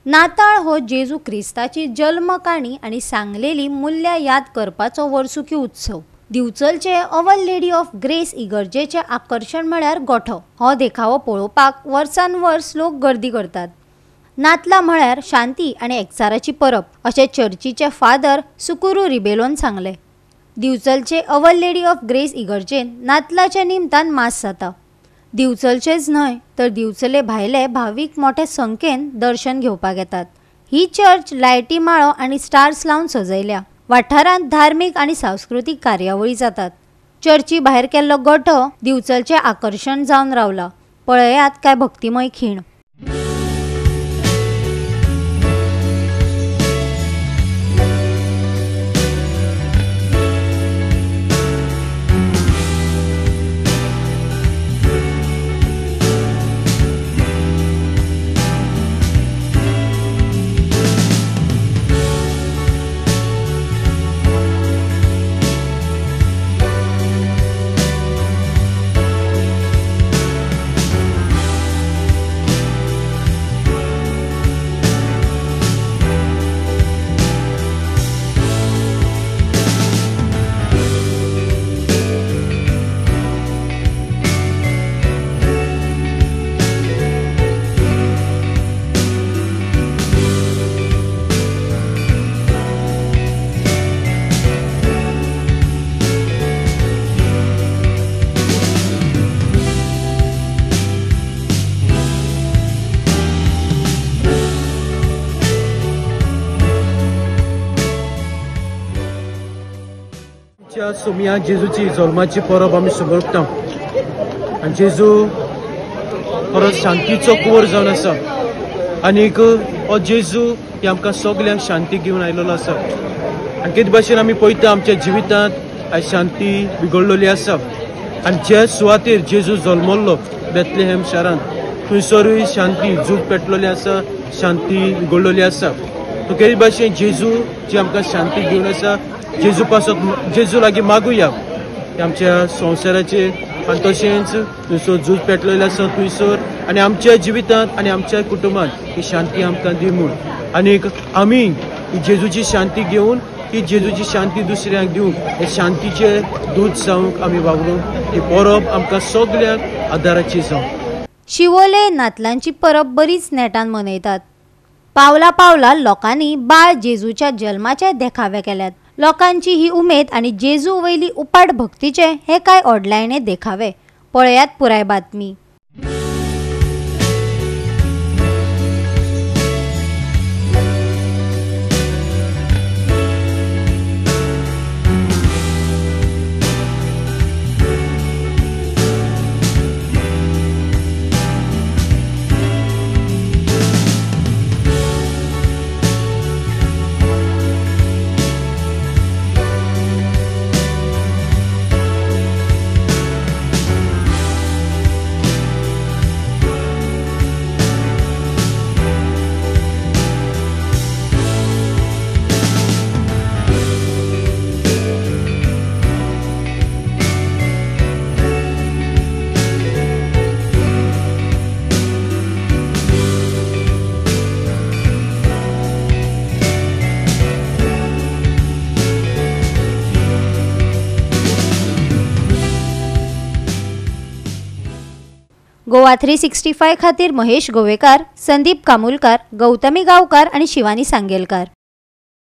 नाताळ हो जेजू क्रिस्ताची जल्म काणी आनी सांगलेली मूल्यां याद करपाचो वर्सुकी उत्सव. दिवचलचे our lady of grace इगर्जेचें आकर्शण म्हळ्यार गोठो. हो देखावो पळोवपाक वर्सान वर्स लोक गर्दी करतात. नातलां म्हळ्यार शांती आनी एकचाराची परब अशें चर्चीचे फादर सुकुरू रिबेलोन सांगलें. दिवचलचे our lady of grace इगर्जेन नातलाच्या निमतान मास जाता. दिवचलचेच न्हय तर दिवचले भायले भावीक मोठे संख्येन दर्शन घेवपाक येतात. ही चर्च लायटी माळो आनी स्टार्स लावन सजयल्या. वाठारांत धार्मीक आनी सांस्कृतीक कार्यावळी जातात. चर्ची भायर केल्लो गोठो दिवचलचें आकर्शण जावन रावला. पळयात काय भक्तिमय खीण. सोमिया जेजूची जल्माची परब आमी समर्पता आनी जेजू परत शांतीचो कुंवर जावन आसा आनीक हो जेजू ही आमकां सगल्यांक शांती घेवन आयलेलो आसा. आनी कितें भाशेन आमी पळयता आमच्या जिवितांत आयज शांती बिगडलेली आसा आनी जे सुवातेर जेजू जल्मल्लो बेथलेहेम शारांत थंयसरूय शांती झूज पेटलेली आसा, शांती बिगडलेली आसा. तो कितें भाशेन जेजू जी आमकां शांती घेवन आसा, जेजू पासत जेजू लागीं मागुया आमच्या संवसाराचेर आनी तशेंच थंयसर झूज पेटलेलें आसा थंयसर आनी आमच्या जिवितांत आनी आमच्या कुटुंबांत ही शांती आमकां दी म्हूण. आनीक आमी जेजूची शांती घेवन ही जेजूची शांती दुसऱ्यांक दिवन हे शांतीचे दूत जावंक आमी वावरून ही परब आमकां सगल्यांक आदाराची जावं. शिवोले नातलांची परब बरीच नेटान मनयतात. पावला पावला लोकांनी बाळ जेजूच्या जल्माचे देखावे केल्यात. लोकांची ही उमेद आनी जेजू वयली उपाट भक्तीचे हे काय ओडलायणे देखावे. पळयात पुराय बातमी. गोवा 365 खातीर महेश गोवेकार, संदीप कामुलकार, गौतमी गावकार आणि शिवानी सांगेलकार.